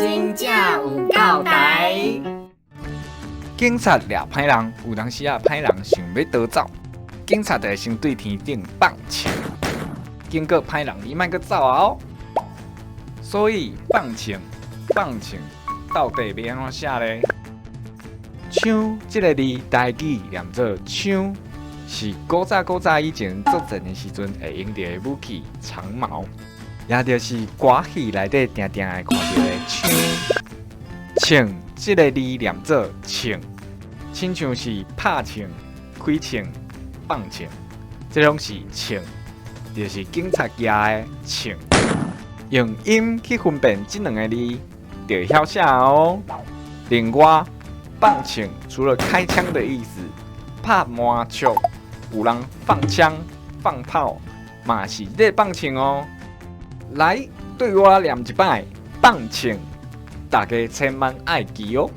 真正有夠台。警察掠歹人，有當時啊，歹人想欲逃走，警察就會先對天頂放槍，警告歹人你莫閣走啊哦。所以放槍放槍到底欲按怎寫咧？槍這个字台語念做槍，是古早古早以前作戰的時陣會用著的武器長矛，也就是歌戲內底定定會看著的槍。銃這个字念做銃，親像是拍銃、開銃、放銃，這攏是銃，就是警察舉的銃。用音去分辨這兩个字，就會曉寫哦。另外，放槍除了開槍的意思，拍麻將有人放槍、放炮，嘛是咧放槍哦。來，對我念一擺，放槍，大家千萬愛記哦。